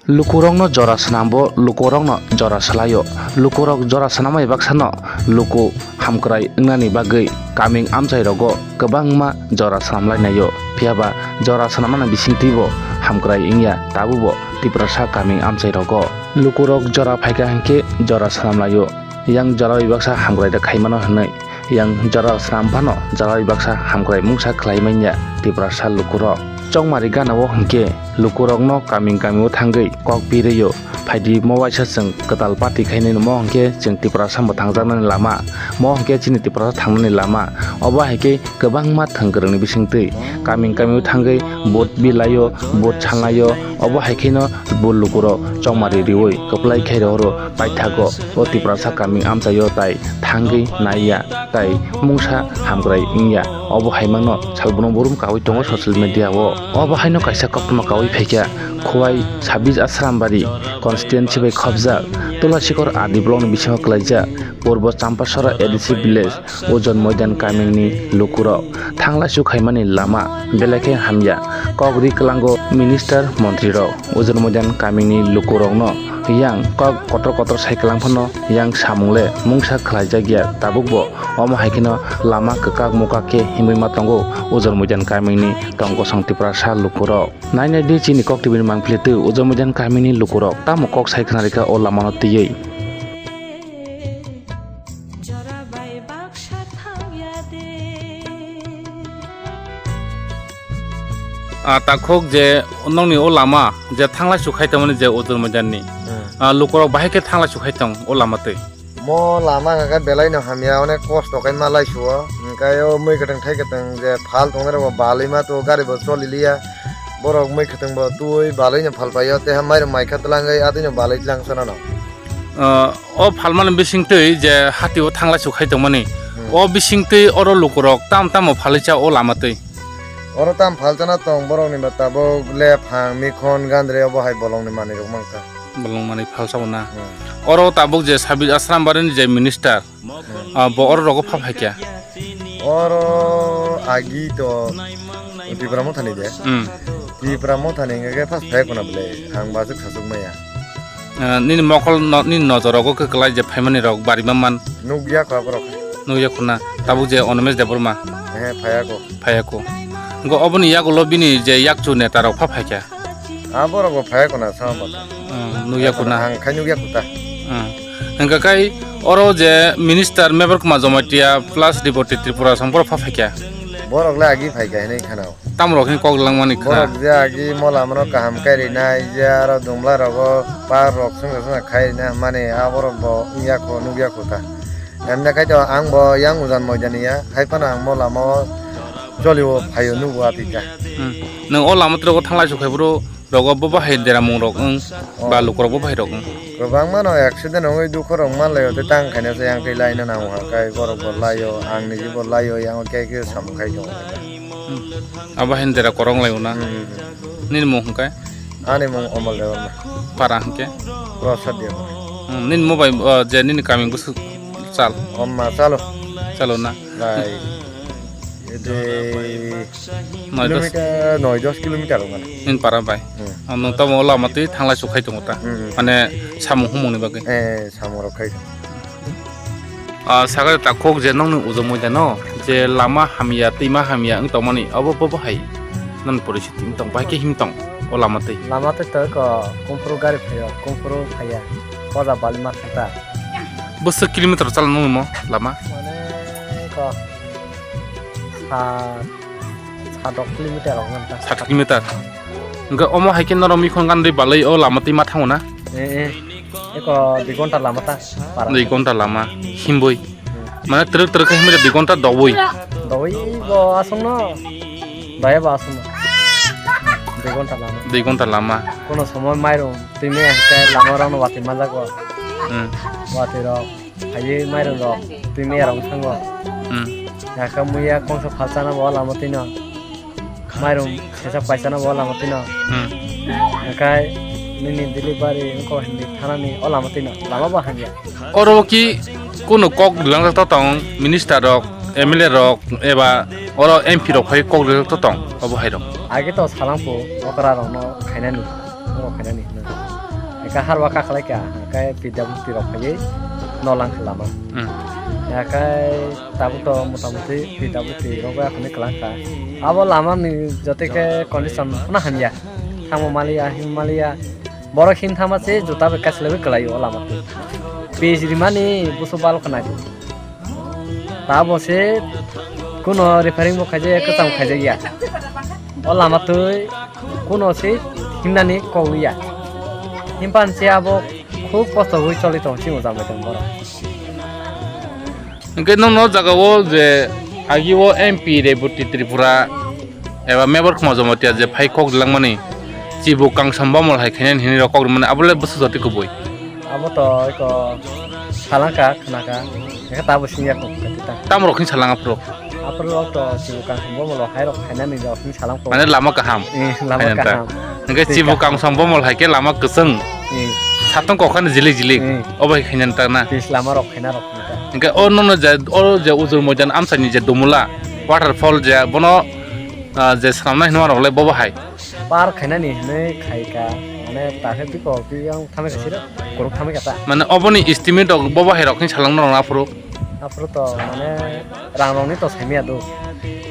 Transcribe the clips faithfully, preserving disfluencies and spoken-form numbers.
Lukurokno jora swnambo lukurokno jora swlaio. Lukurok jora swnamwi baksano luku hamkrai wngnani bagwi kaming amchairogo kwbangma jora swnamlainaio. Phiyaba jora swnamnani bisingtwibo hamkrai wngya, tabukbo Tiprasa kaming amchairogo. Lukurok jora phaikha hinkhe jora swnamlaio. Yang jora bai baksa hamkrai da khaimano hwnwi, yang jora swnam phano jora bai baksa hamkrai mungsa khlai manya Tiprasa lukurok. Chongmari gana o hinkhe lukurokno kaming kaming o thangwi kok pirwi o, "Phaidi mo waisa chwng kwtal party khainai, mo hinkhe chwng Tiprasa bo thangjaknani lama, mo hinkhe chini Tiprasa thangnani lama." Obo hai khe kwbangma thwng kwrwngni bisingtwi kaming kaming o thangwi vote bilaio, vote sanlaio. Obo hai kheno bo lukurok chongmari riwi kwplai khe rohoro paithago o Tiprasa kaming amchaio tai thangwi naiya, tai mungsa hamkrai wngya. Obo hai mano salbrum brum kawi tongo social media o. Obo haino kaisa koktwma kawi phaikha, Khowai sabis Asrambari constituency bai khopjak Tulasikor R D block ni bisingo kwlaijak Purbo Champasora A D C village. Ojon Moidan kamingni lukurok thanglaisu khaimani lama belai khe hamya. Kok ri kwlango minister montrirok. Ojon Moidan kamingni lukurokno yang kok kotor kotor sai kwlang phano yang samung le mungsa khlaijakya. Tabukbo omo hai kheno lama kwkak mukak khe himwi ma tongo Ojon Moidan kamingni tong kosong Tiprasa lukurok. Nainai di chini kok T V ni mangpili twi Ojon Moidan kamingni lukurok tamo kok sai khna rikha o lamano twiwi. Jora bai baksa thangya de. Ah, takhuk je nongni o lama je thanglaisu khai tongmani je Ojon Moidan ni. Hmm. Ah, lukurok bahai khe thanglaisu khai tong o lama twi. Mo lama hwnka khe belai no hamya, onek kosto khai ma lai suo. Hwnkai o mui kwtwng thai kwtwng je phal tongnai rok bo balwi ma tu gari bo choli liya. Borok mui kwtwng bo twi balwi no phal paio, tei ha mairum mai kha twlangwi atwi no balwi tlang sana no. Ah, o phalmani bisingtwi je hati o thanglai su khai tongmani, hmm, o bisingtwi oro lukurok tam tamo phalwi cha o lama twi. Oro tam phalchana tong borokni ba tabuk lephang, mikhon, gandre obo hai bolongni manwirok mankha. Bolong manwi phalsa bo na. Hmm. Oro tabuk je Sabir Asrambari ni je minister, hmm, ah, bo oro rogo pha phaikya. Oro agi to Tipra Mothani de. Hmm. Tipra Mothani hingke first phai kuna bole, ang ba se khasuk maya. Ah, nini mokol no, nini nojor rogo khe kwlai je phaimani rok bari ma man. Nukya kha borok. Nukya khuna. Tabuk je Onomesh Debbarma. He, phaya ko. Phaya ko. Go oboni yagulo bini je yakchu neta rok pha phaikya. A borok bo phai kuna sama bata. Hmm, nukya kuna. Ang khai nukya kuta. Hmm. Hingka kai oro je minister Mebar Kumar Jamatia plus Riboti Tripura song borok pha phaikya. Borok le agi phaikya hinui khana. Tamrok hin kok langmani khana. Borok je agi mola mano kaham kai rinai, je aro dungla rogo par rok sung sung khai rinai mani a borok bo nukya ko nukya kuta. Emne kaitor ang bo yang ujan moidani ya, hai phano ang mo lama o joli o phaio nugo atika. Hmm. Nwng o lama tiro thanglai su khai bro, rogo bo bahai deramung rok wng, oh, ba lukrok bo bahai rok wng. Kwbangma no accident wngwi dukhu rok manlai o tei tang khaina se yang tei laina nango ha kai borok bo laio, ang niji bo laio, yang o khe khe samung khai tongo. Hmm. Abo hai dera korong lai o na. Hmm. Nini mung hwnkhe? Ani mung Omol Debbarma. Para hwnkhe? Prasad Debbarma. Hmm, nini mobile, uh, je nini kami bwswk chal? Omma chalo. Chalo na? Bai. Ede noi dos kilometer, noi dos kilometer wngkha na. Nini para bai? Hmm. Ah, nwng tamo o lama twi thanglai su khai tongo ta? Hmm. Mane samung humung ni bagwi? Eh, samung rok khai tongo. Ah, sakha takhuk je nokni ujo moidano je lama hamya, twima hamya wng tongmani, obo bobo hai nokni poristiti wng tong, bahai khe him tong o lama twi? Lama twi to eko kungphuru gari phaio, kungphuru phaiya, poja bali ma thangta. Bwswk kilometer chalo nokni mo lama? Mane eko sa Satok kilometer rok nang ta. Satok kilometer. Hwnkhe omo hai khe norok mikhon gandri balai o lama twi ma thango na? Eh, eh. Eko dui ghonta lama ta. Para. Dui ghonta lama. Himboi. Hmm. Mane twrwk twrwk khe himboi dui ghonta doboi. Doboi bo aswk no. Baya bo aswk no. Dui ghonta lama. Dui ghonta lama. Kono somoy mairum twi maya hwnkhe lama rok no watwi manjago. Hmm. Watwi rok. Phaiwi mairum rok twi maya rok thango. Hmm. Yakha muya kongsa phalchana bo lama twino. Mairum sesa paisana bo lama twino. Hmm. Hakai nini delivery wngkha hindi thanani o lama twino. Lama bo hamya. Oro ki kunu kok rilangjakto tong, minister rok, M L A rok eba oro M P rok phai kok rilangjakto tong, obo hai rok. Age to salangphu okra rokno khainani, oro khainani. Kahar wa kakhlai kha, hwnkhe P W D rok phaiwi nolang kha lama. Hmm. Hwnkhe tabuk to motamuti P W D rok bai akhani kwlang kha. Abo lama ni joto khe condition phano hamya. Thangma maliya, him maliya. Borok him thangma se juta bai kaisa laiwi kwlaio o lama twi. Pis rimani busu balo kha nai. Tabo se kuno repairing bo khaijak ya, kwcham khaijak ya. O lama twi kuno se himnani kok ya. Himpan se abo khub kosto wi choli tong si mujang bai tong borok. Hwnkhe nono jaga o je agi o M P Reboti Tripura eba Mebor Khuma Jamatia je phai kok rilangmani, chibu kangsam bomol hai khainani hinwi rok kok rimani, abo le bwswk jotwi kubui. Abo to eko salangkha, khnakha, ekhe tabo singya kok kati ta. Tamo rok hin salang aphuru? Aphuru rok to chibu kangsam bomol hai rok khainani rok hin salang kok. Mane lama kaham. Eh, lama kaham. Hwnkhe chibu kangsam bomol hai khe lama kwchwng. Eh. Satung kokhani jilik jilik. Eh. Obo hai khainani ta na. Pis lama rok khaina rok. Hwnkhe o nono je, o je Ujur Moidan amchaini je Dumula waterfall je bono, ah, je swnamnai hinwi rok le bobo hai. Par khainani hinwi khai kha, mane takhe biko biyang thamwi kha siro, kuruk thamwi kha ta. Mane oboni estimate rok bobo hai rok hin salang norok aphuru. Aphuru to mane rang rokni to saimaya do.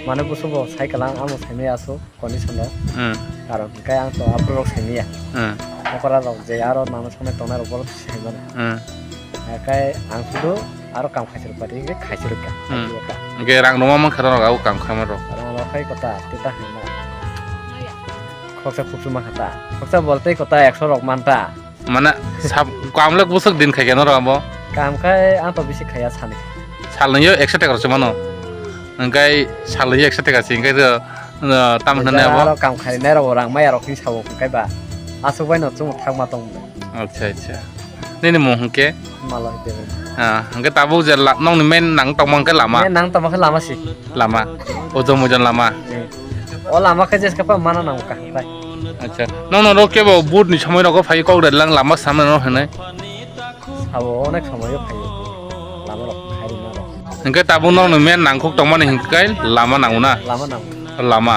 Mane busubo sai kwlang amo saimaya aswk. Condition rok. Hmm. Karon hwnkhe ang to aphuru rok saimaya. Hmm. Okra rok je aro nana samai tongnai rok borok saimano. Hmm. Hwnkhe ang sudu aro kam khaisirok pari hwnkhe khaisirok kha. Hmm. Khaisirok kha. Hwnkhe rang rwma mankha norok abo kam khaima rok. Rang rok khai kota tita hwnma. Khoksa khuksu mankha ta. Khoksa bolte kota ekso rok manta. Mane sab-, kam le bwswk din khai khe norok abo? Kam khai ang to bisi khaiya sani. Salnwi yo ekso taka rok se mano. Hwnkhe salnwi yo ekso taka se hwnkhe to, uh, tam hwnwi abo. Aro kam khainai rok rang maya rok hin sabo hwnkhe ba. Aswk bai no chwng thangma tong. Acha, acha. Nini mung hwnkhe? Malai Debbarma. Ah, hwnkhe tabuk je la-, nokni main nang tongma hwnkhe lama? Main nang tongma khe lama si. Lama. Ujung mujon lama. Eh. O lama khe jeska pa mana nang kaham pai. Acha. Nokno rok kebo vote ni somoi rogo phai kok rwlang lama samna no hwnwi. Sabo onek somoi o phai. Lama rok khai rwna rok. Hwnkhe tabuk nokno main nangkuk tongmani hwnkhe lama nango na? Lama nango. Lama.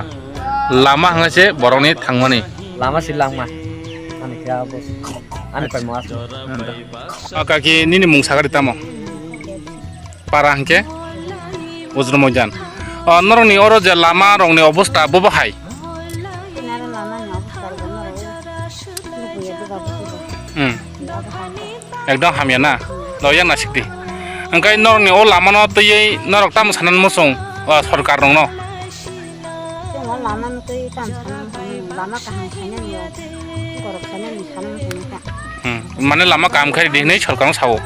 Lama hwnkhe se borokni thangmani. Lama si langma. Ani khe abo. Ani pai mo asma. O kaki nini mung sagari tamo? Para hwnkhe? Ujro Moidan. O, norokni oro je lama rokni obostha bobo hai? Kinaro lama ni obostha rok norok lukuya diba bukubo. Hmm. Abo hai. Ekdom hamya na? Loya nasik di. Hwnkhe norokni o lama no twiwi norok tamo sanani muchung, o, sorkar rok no? Chwng o lama no twi tamo sanani muchung, lama kaham khainani o, borok khainani sanani muchung kha. Hmm, mane lama kaham khai di hinwi sorkar no sao.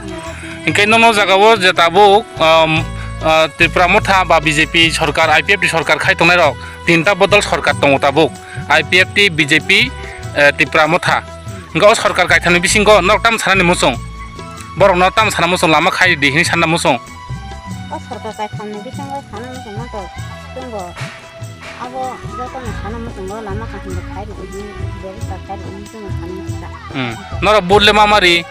Hwnkhe nono jaga o je tabuk, um, uh, Tripura Motha ba B J P sorkar, I P F T sorkar khai tongnai rok, tinta bodol sorkar tongo tabuk, I P F T, B J P, eh, Tripura Motha. Hwnkhe o sorkar kaitham ni bisingo norok tamo sanani muchung? Borok no tamo sana muchung lama khai di hinwi sanna muchung? O sorkar kaitham ni bisingo sana muchung ma to chwng bo Abo jotono sana muchungo lama kaham bo khai rwdi, bebostha khai rwdi chwngno sana muchungo. Hmm. Norok vote le ma mari?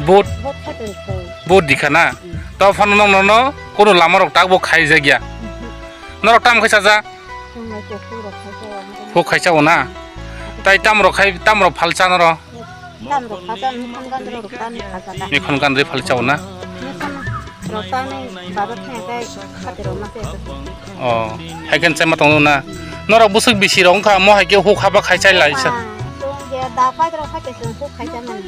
Vote? Vote khai tong kho. Vote di khana? Hmm. To phano nokno no kono lama rok tak bo khai jakya. Mhm. Norok tam khai chaja? Chwng bai khe phuk rok khai chawa. Phuk khai chawo na? Tai tam rok khai, tam rok phal cha noro? Tam rok khacha, mikhon gandro rok ta ni khacha ta. Mikhon gandri phal chawo na? Mikhon rok ta ni bazar thang kai khati rok ma se. Oh, hai khe chai ma tong na. Norok bwswk bisi rok wngkha, mo hai khe huk haba khai chai lai sa. Ah, chwng je da pai rok kha ke chwng huk khai cha mani.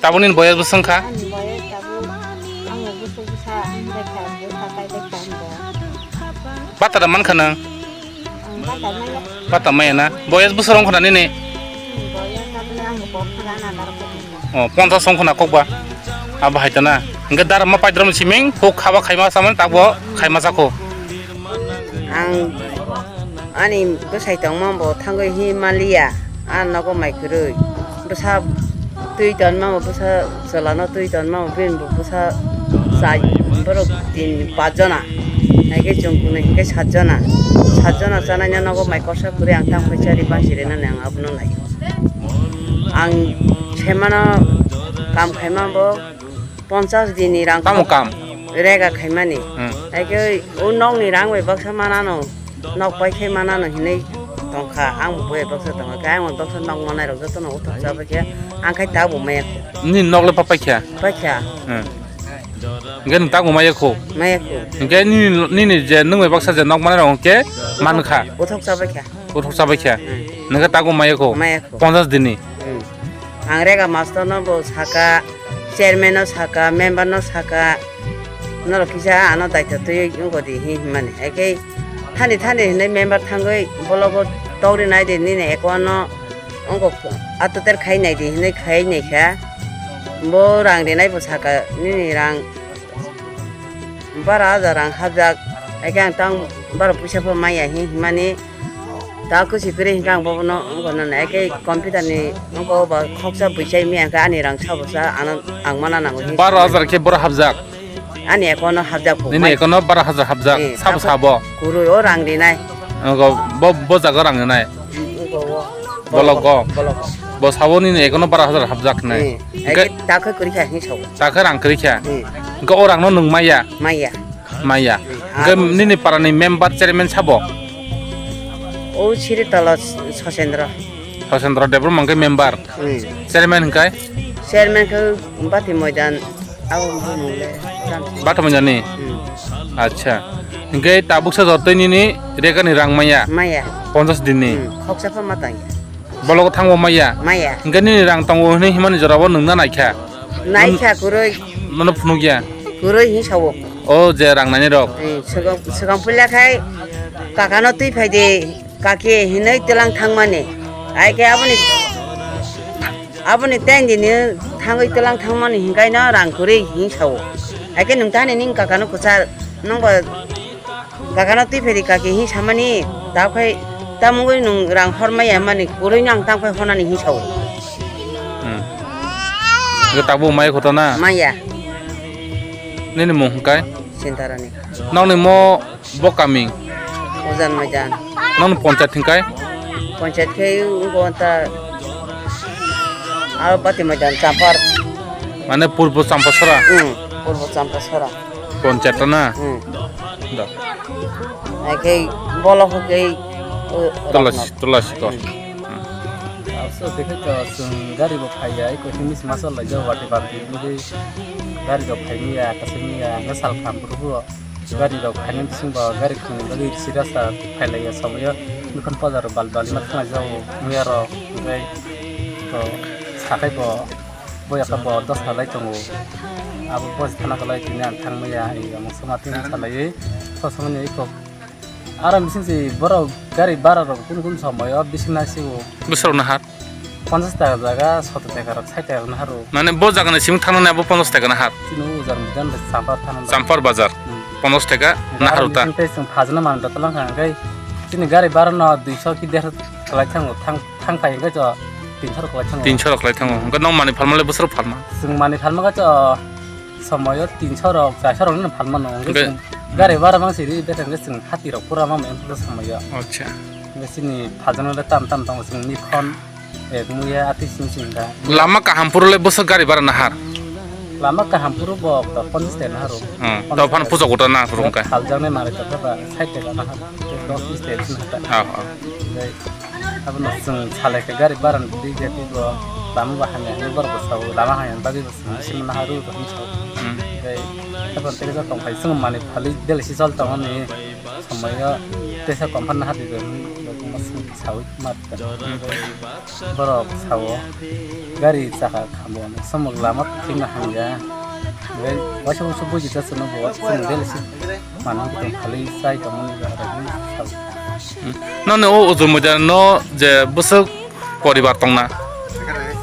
Tabuk nini boyas bwswk wngkha? Ani boyas tabuk ang bwswk bwsa ang bai kha, bwsa kai bai kha ang bo. Bata da man kha nang? Ang bata maya. Bata maya na? Boyas bwswk wngkha na nini? Hmm, boyas tabuk ang bo kok kha na darok. Oh, ponchas wngkha na kokba. Abo hai ta na. Hwnkhe dara ma paidrom siming huk khaba khaima samani tabuk khaima chakho. Ang ani bwsai tongma bo thangwi hi maliya, a nogo mai kwrwi. Bwsa twi tonma bo, bwsa chwlano twi tonma bo, bini bo bwsa chai borok tin pas jona. Hai khe chwng kunui hinkhe sat jona. Sat jona chanai nogo mai kosa kwrwi ang tamo khe chari bangsi rwnani ang abono nai. Ang semano kam khaima bo ponchas din ni rang. Tamo kam? Rega khaimani. Hmm. Hai khe o nok ni rang bai baksa manano, nok pai khe manano hinui Tongkha, ang bo bai baksa tongkha, khe ang bo baksa nok manai rok jotono uthok chabai khe, ang khai ta bo maya kho. Nini nok le papai kha? Paikha. Hmm. Hingke nwng ta bo maya kho? Maya kho. Hingke nini, nini je nwng bai baksa je nok manai rok hingke mankha? Uthok chabai kha. Uthok chabai kha? Hmm. Hingke ta bo maya kho? Maya kho. Ponchas dinni? Hmm. Ang rega master no bo saka, chairman no saka, member no saka, norok kisa ano daityo twi wngkha di hi hwnmani. Eke thani thani hinwi member thangwi bologo tokri nai di nini account no wngkha atoter khai nai di hinwi khai nai kha. Bo rang rinai bo saka nini rang baro hajar rang hapjak, eke ang tang baro puisa pho maya hi hwnmani. Ta kusi kwrwi hwnkhe ang bobono wngkha nana, eke computer ni wngkha ba khoksa buisai maya hwnkhe ani rang sabo sa ano ang mana nango hi. Baro hajar khe boro hapjak? Ani account no hapjak phuk. Nini mai. Account no baro hajar hapjak. Eh, sabo sabo? Kwrwi o rang rinai. Wngkha bo, bo jaga rang rinai? Wngkha o. Bolok go? Bolok go. Bo sabo nini account no baro hajar hapjak hinai. Eh, hingke eke ta khe kwrwi kha hing sabo. Ta khe rang kwrwi kha? Eh. Hingke o rang no nwng maya? Maya. Maya. Hmm. Hingke nini para ni member chairman sabo? O Siri Tala Sosendra. Sosendra Debbarma hingke member. Hmm. Chairman hingke? Chairman khe Bati Moidan. Abo bumung le. Bati Moidan ni? Hmm. Acha. Hingke tabuk sa jotoi nini rega ni rang maya? Maya. Ponchas dinni? Hmm. Khoksa pha matang. Bolok thango maya? Maya. Hingke nini rang tongo hinui himani jorabo nwngna naikha? Naikha kwrwi. Nono phunukya? Kwrwi hin sawo. O je rang nani rok? Eh, swkang, swkang puila khai kakano twi phai di, kaki hinui twlang thangmani. Ai khe aboni, aboni ten dini thangwi twlang thangmani hinkaino rang kwrwi hin sawo. Ai khe nwng tani ning kakano kwchar, nwng bo Kakano twi phai di kaki hin samani, ta khai tamungwi nwng rang hor maya mani, kwrwi no ang tang phai honani hin sao. Hmm. Hwnkhe tabuk maya kho to na? Maya. Nini mung hwnkhe? Sintarani. Nokni mo bo kami? Ujan Maidan. Nokni ponchayat hwnkhe? Ponchayat khe wngkha ta aro Bati Maidan Champar. Mane Purbo Champasora? Hmm, Purbo Champasora. Ponchayat na? Hmm. Da. Hai khe bolok khe, uh, Tulasi, Tulasi ko. Hmm. Abso dekhe to chwng gari bo phaiya, eko himis masal lai jao wati bati, budi gari rok phaimiya, kasimiya, hwnkhe sal kham phuru gari rok phainani bising bo gari khwnwi bagwi risi rasta phailaiya somoyo, nukhung bazar rok bal bal ma thanglai jao, muya rok, hwnkhe to sakai bo. Bo yakha bo dos halai tongo. Abo bo thana kwlai tini ang thangmaya, ang soma tini salaiwi, sosomani eko. Aro bising si borok gari bara rok kun kun somoyo bising nai sigo. Bwsarok nahat? Ponchas taka jaga, soto taka rok, sait taka rok naharo. Mane bo jaga ni simi thangnani abo ponchas taka nahat? Chini o ujar mujan bai Champar thana. Champar bazar. Hmm. Ponchas taka naharo ta. Bising tei chwng phajna manwi dotolong kha, hwnkhe chini gari bara no duiso ki derso kwlai thango, thang Thang phai hwnkhe to tinsho rok kwlai thango. Tinsho rok kwlai thango. Hwnkhe nong manwi phalma le bwswk phalma? Chwng manwi phalma khe to somoyo tinsho rok, charsho rok no phalma no. Hwnkhe hwnkhe chwng gari bara mang siri betha hwnkhe chwng hati rok pura ma mai wngkha somoyo. Acha. Hwnkhe chini phajano le tam tam tongo chwng ni phone ek muya ati sing sing da. Lama kaham phuru le bwswk gari bara nahar? Lama kaham phuru bo to ponchas taka naharo. Hmm. To phan puja kota na phuru hwnkhe? Khaljak nai manwi to ba sait taka nahar. Dos bis taka nahar. Ah, ah. Hwnkhe Abono chwng salai khe gari bara ni twi khe tei bo lama bo hamya hinwi borok bo sao, lama hamya ni bagwi bo chwng bisingo naharwi bo hinwi sao. Hmm. Tei haphang tei kisa tong phai chwng manwi phalwi belai si chol tongo ni somoio teisa company nahardi bo hinwi bo chwng saui ma rwkha. Borok sao gari chakha khamwi somok lama thikna hamya. Waisa waisa buji ta chwngno bo chwng belai si manwi tong phalwi chai tongmani rwgwi sao. Nokni o Ujung Moidan no je bwswk poribar tongna?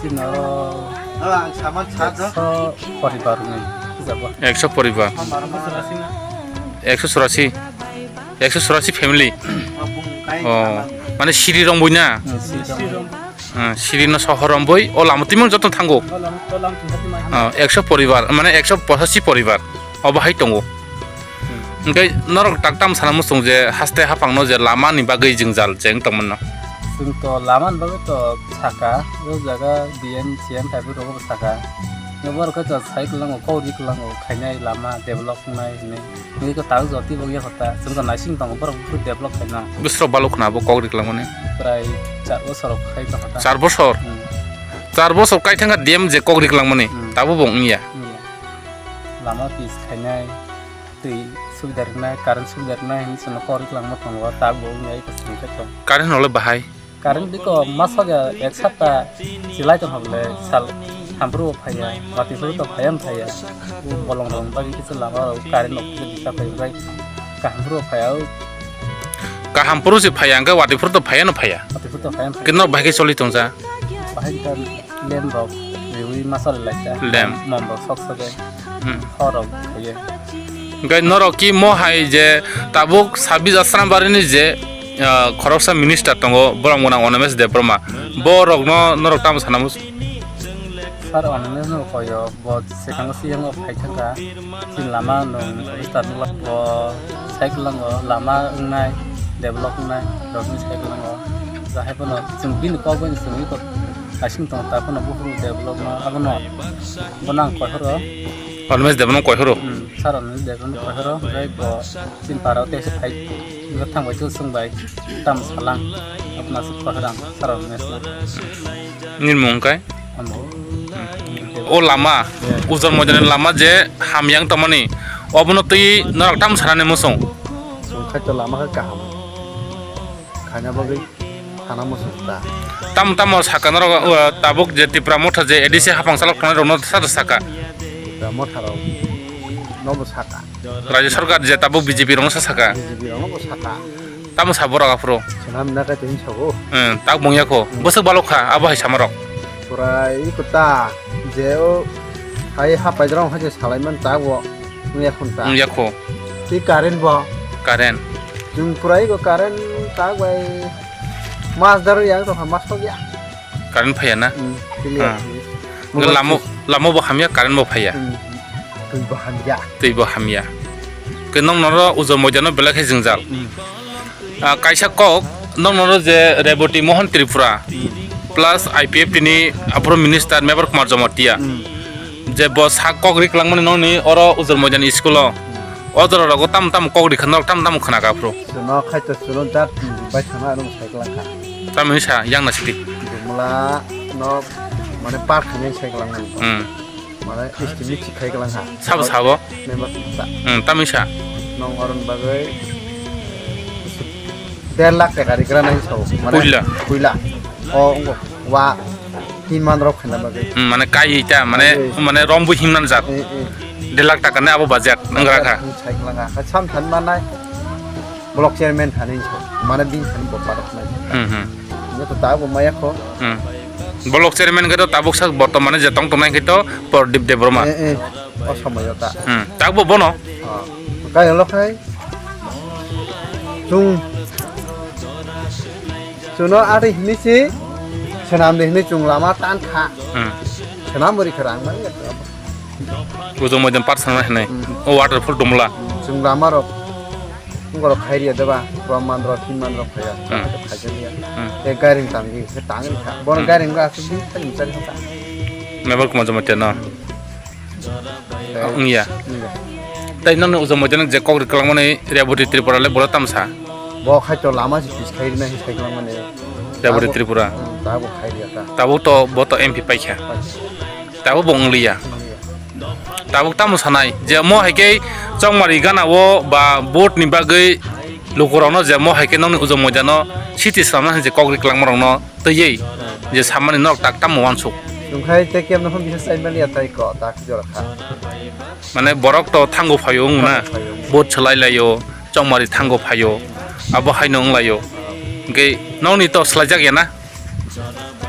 Chini oro ekso poribar ni hwnjabo. Ekso poribar. Ekso churasi. Ekso churasi family. Oh, mane siri rong bui na? Hmm, siri rong. Ah, siri no sohor rong bui. O lama twi mang joto thango. O lama, o lama twi mang. Ah, ekso poribar, mane ekso pochasi poribar. Obo hai tongo. Hwnkhe norok tak tam sana muchung je haste haphang no je lama ni bagwi jwngjal cheng tongmano? Chwng to lama ni bagwi to saka, o jaga B M, C M phaibo rogo bo saka. Borok khe to sai kwlango, kok ri kwlango, khainai lama develop wngnai hinwi. Nini to tabuk jotwi bo ya kota, chwng to naising tongo, borok buphuru develop khaina. Bwswk baluk khna bo kok ri kwlangmani? Prai char bosor khai tong kota. Char bosor? Hmm. Char bosor kai thangkha D M je kok ri kwlangmani, Hmm. tabuk bo wngya? Wngya. Lama pis khainai, twi subida rwnai, current subida rwnai hinwi chwngno kok ri kwlangma tongo, tabuk bo wngya, eko swngkhe to. Current rok le bahai? Current biko masok ya ek sapta chilai tong hable sal hampuru bo phaiya, wati phuru to phaiya no phaiya. U bolong rong bagi kisa lama rok current rok kisa disturb phai bai kaham phuru phaiya u. Kaham phuru si phaiya, hwnkhe wati phuru to phaiya no phaiya. Wati phuru to phaiya no phaiya. Kino bahai khe choli tongsa? Bahai khe lem rok riwi masal lai ta. Lem. Mom rok sok sok. Hmm. Hor rok khaye. Hwnkhe norok ki mo hai je tabuk sabis Asrambari ni je, ah, khoroksa minister tongo, borok mwnang Animesh Debbarma. Borok no norok tamo sana mus-? Sir Animesh no koyo, bo sekango siyango phai thangkha. Chini lama nung sabis ta nung bo cycle lango, lama wngnai, develop wngnai, rok ni cycle lango. Jahai bono chwng bini kok bai chwng iko asing tong ta bono buphuru develop no abono bono ang koihoro. Animesh Debbarma koihoro. Hmm, sir Animesh Debbarma koihoro, hwnkhe bo chini para o tei se phai, hwnkhe thang bai chwng bai tam salang, apna se koihoro ang sir Animesh no. Nini mung kai? Amo. O lama, Yeah. Ujor Moidani lama je hamyang tongmani, obono twi norok tam sanani muchung? Chwng khai to lama khe kaham. Khaina bagwi sana muchung ta. Tam tamo saka norok, uh, tabuk je Tipra Motha je A D C hapang salok thangnairokno sa saka. Tipra Motha rok nobo saka. Rajya Sarkar je tabuk B J P rokno sa saka. B J P rokno bo saka. Tamo sa borok aphuru? Swnam na kai tini sago. Hmm, tak bungya kho. Hmm. Bwswk balok kha abo hai samarok. Pura iko ta je o hai ha paidrong hai je salai man ta bo. Wngya khun ta. Wngya kho. Tei current bo. Current. Chwng pura iko current ta bai mas daro yang to mas ya. Current phaiya na? Hmm, clear. Hmm. Lamo, lamo bo hamya, current bo phaiya. Hmm. Twi bo hamya. Twi bo hamya. Ke nong noro Ujor Moidano belai khe jwngjal. Hmm. Ah, kaisa kok, nong noro je Reboti Mohan Tripura plus I P F T ni aphuru minister Mebar Kumar Jamatia. Hmm. Je bo sak kok ri kwlangmani nongni oro Ujor Moidani school o. O jora rogo tam tam kok ri khna, tam tam khna ka aphuru. Suno khai to suno jat bai thangna rung sai kwlangkha. Tamni sa yang na sidi. Bumla no mane par khani sai kwlangmani. Hmm. Mane estimate si khai kwlangkha. Sabo sabo? Member sa. Hmm, tamni sa. Nong oron bagwi der lakh taka ri gra nai sao. Mane puila. Puila. O, wngkha. Wa tin man rok khaina bagwi. Hmm, mane kai ta, mane, kai. Mane rombu himnan jat. Eh, eh. Der lakh taka ne abo budget wngkha. Sai kwlangkha. Sam than manai. Block chairman thani so, mane bini thani bo parok nai. Hmm, hmm. Ino to ta bo maya kho. Hmm. Block chairman khe to tabuk sak bortomane je tong tongnai khe to Pradip Debbarma. Eh, eh. O somoyo ta. Hmm. Tak bo bono? Ah. Kaya lo khai. Chung. Chuno ari hini si. Senam de hini chung lama tan kha. Hmm. Senam bori khe rang mani. Ujung moidon par sana hinai. Hmm. O waterfall tumla. Chung lama rok. Borok khairiya deba, rok man rok, tin man rok phaiya. Hmm. Khaijak ya. Hmm. Tei gairing tangwi khe tangwi kha. Bono Hmm. gairing rok aswk di thani chari kha. Mebar Kumar Jamatia no. Tei Wngya. Wngya. Tei nokni Ujung Moidani je kok ri kwlangmani Reboti Tripura le boro tamsa. Bo khai to lama si pis khai rina hi sai kwlangmani. Reboti Tabuk, Tripura. Hmm, tabuk khai riya ta. Tabuk to bo to M P paikha. Paikha. Tabuk bo wngliya. Wngliya. Tabuk tamo sanai je mo hai khe chongmari gana o ba vote ni bagwi lukurokno je mo hai khe nokni Ujung Moidano city swnamna hinwi je kok ri kwlangmarokno twiwi je samani norok tak tamo uansuk. Chwng khai tei kebo no phano bisa chai maliya tai ko tak jora kha. Mane borok to thango phaio wng na, Thango phaio. Vote swlai laio, chongmari thango phaio, abo haino wng laio. Hwnkhe nokni to swlaijak ya na?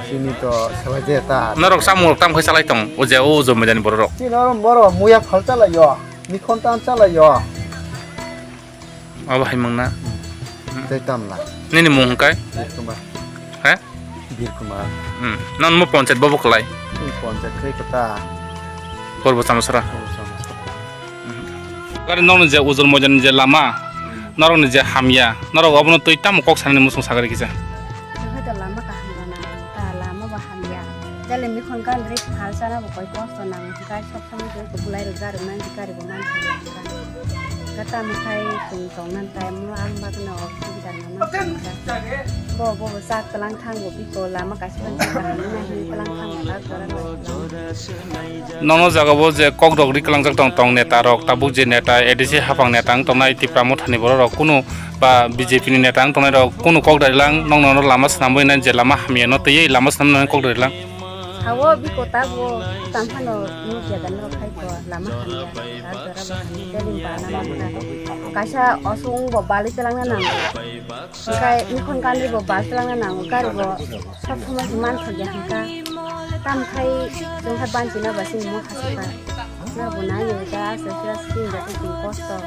Chini to swlaijak ya ta. Norok chamung rok tamo khe chalai tong, o je o Ujung Moidani borok rok. Chini oro borok muya phal chalaio, mikhon tan chalaio. Abo hai mangna. Tei tamla. Nini mung hwnkhe? Birkumar. He? Birkumar. Hmm. Nang mo panchayat bobo kwlai? Tei panchayat khe kwta. Porbo Chamasara. Porbo Chamasara. Hmm. Gari nokni je Ujung Moidani je lama, norokni je hamya, norok obono twi tamo kok sanani muchung sagari kisa? Hwnkhe to lama kaham rwna, ta lama bo hamya. Tele mikhon kan ri phal sana bo koi kosto nang, kai sok sama koi ko bulai ro gari man, gari bo man thang. Kata mukhai sung tong nan tai mo ang bak na o sung jar na man thang. Bo, bo, bo sak talang thang bo biko lama kaisa man thang na hin talang thang bo tak talang. Nono jaga bo je kok dok ri kalang jak tong tong neta rok, tabuk je neta A D C hapang neta wng tongnai Tipra Motha ni borok rok kunu ba B J P ni neta wng tongnai rok kunu kok darilang, nokno lama swnamwi nai je lama hamya no twiwi lama swnamwi nai kok darilang. Hawo biko tabwo tang phano nukya da norok hai ko lama hamya, ta jora bo hamya, tei ring bana ma muna. Kaisa osung bo bali twlangna nango. Hwnkhe mikhon kanwi bo bali twlangna nango, gari bo sob somoi se man thokya hwnkha. Tamo khai chwng khe banchina ba chini mokha se kha. Norok bo nai nai da aswk aswk chini jagao chini kosto.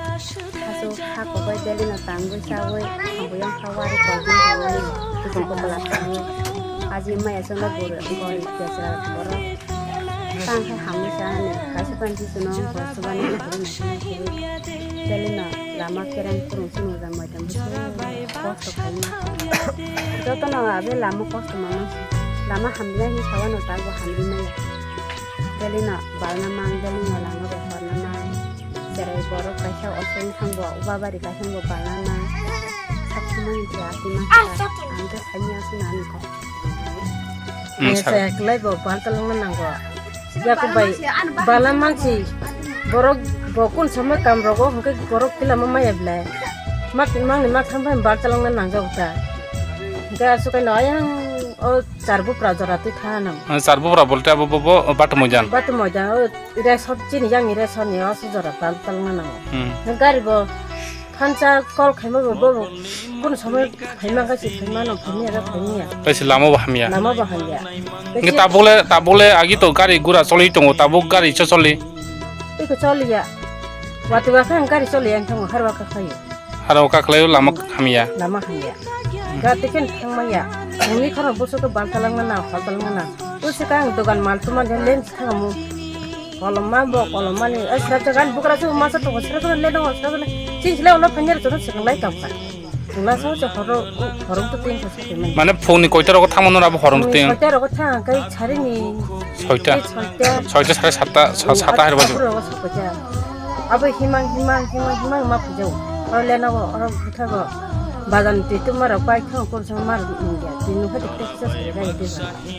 Aswk ha kokbai belino tangwi chawi, hambai wngkha wari kolbini hambai, kuchuk kokola tangwi. Aji maya chwngno gori, gori kechra borok. Tang khe hamwi chani, kaisa panchi chwngno hor chubani hambai naisani khe. Belino lama kereng kurung chwng jang mai tang bwswk kosto khaima. Jotono abe lama kosto mano, lama hamya hi sawano tabo hamya maya. Belino balna mang, belino lama bo horna mang. Cherai borok kaisa osong thangbo, uba bari kaisa bo balna mang. Sak samani je ati ma ang khe saimya suna ani kok. Hmm, Saya sak- saya kelai bo bal talangna nanggo. Yaku bai bala mansi borok bo kun sama kam rogo hwnkhe borok tilama maya belai. Mak mangni mak thambai bal talangna nangjago ta. Hwnkhe aswk no ayang o char bupra jora twi thanam. Char bupra bolte abo bo, bo Batu Moidan. Batu Moidan o Resort chini yang resort ni o sujora tal tal nganango. Hmm. Nang gari bo thansa call khaima bo bo kun samoi khaima ga si khaima no khaima ga khaima. Kaisi lama bo hamya. Lama bo hamya. Ngi tabole tabole agi to gari gura choli tongo tabuk gari cho choli. Iko choli ya. Wati wa khan gari choli yang tongo harwa ka khayo. Haro kaklai lama hamya. Lama hamya. Ga tiken thangmaya. Uni khoro busu to baltalang na, baltalang na. Busu kang dogan mal tuma de lens thangamu. Kolom ma bo, kolom mani. Ai srap jagan bukra su masa to srap jagan le dong, srap jagan. Chin sile ono phanger to srap lai kam ka. Ula so so horo, horo to tin to srap jagan. Mane phone ni koita rogo thangmano abo horo tin. Koita rogo thang kai chari ni. Soita. Soita. Soita sare satta, sa-, satta hari bajo. Abo himang, himang, himang, himang ma pujao. Oro lenogo, oro buthago. Bazan twi tuma rok pai thang kursa mar india. Twi nukha twi twi kisa sari gai twi.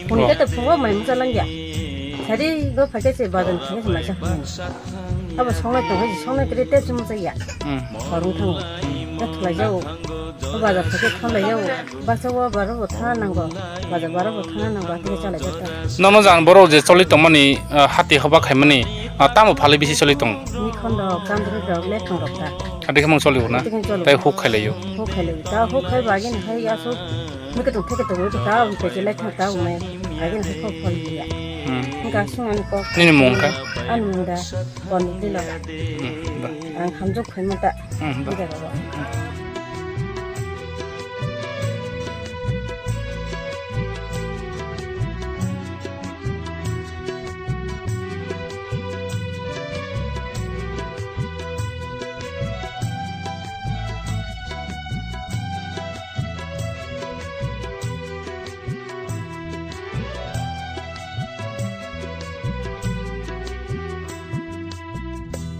Phone kete phungo mai mucha langya. Sari go phake se bazan twi se maisa phone. Abo songnai tong hai songnai kre te se mucha ya. Hmm. Horung thango. Te thulai jao. Bazar phake thang lai jao. Baksa o baro bo thana nango, bazar baro bo thana nango, atike chalai jata. Nono jang borok je choli tongmani, ah, hati hoba khaimani, ah, tamo phali bisi choli tong? Ni khondo kandri rok le thang rok ta. Atike mung choli na? Atike choli. Tai huk khailaiyo. Huk khailaiyo. Ta huk khai bagin hai asu. Mike tung theke tung ta huk khai lai thang ta huk mai. Bagin hai kok phali ya. Hmm. Hingka sung ani kok. Nini mung kha? Ani mung da. Kon dilo. Hmm. Da. Ang hamjok khaima ta. Hmm, da. Hingka baba.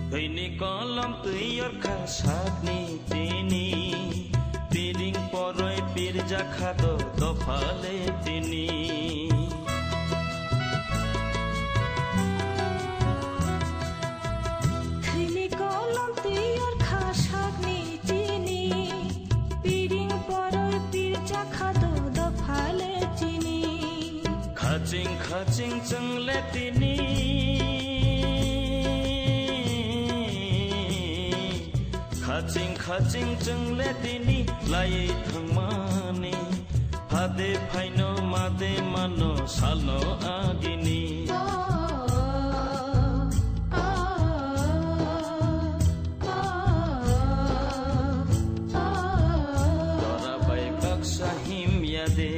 Thwini kolom twi yorkha sakni tini, piring poroi pirjakha do dophale tini. Thwini kolom twi yorkha sakni tini, piring poroi pirjakha do dophale tini. Khaching khaching chwngle tini. Khaching khaching chwngle tini laiwi thangmani. Phade phaino made mano salno agini. Jora bai baksa himya de.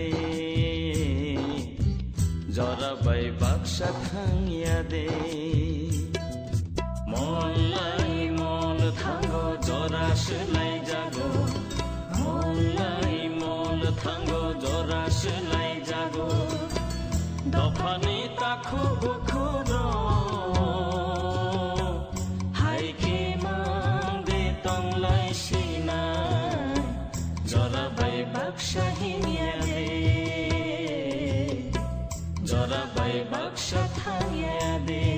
Jora bai baksa thangya de. Mol lai mol thango jora swlai jago. Mol lai mol thango jora swlai jago. Dophani takhuk bukhuk rok hai khe mang de tong lai sinai. Jora bai baksa himya de, jora bai baksa thangya de.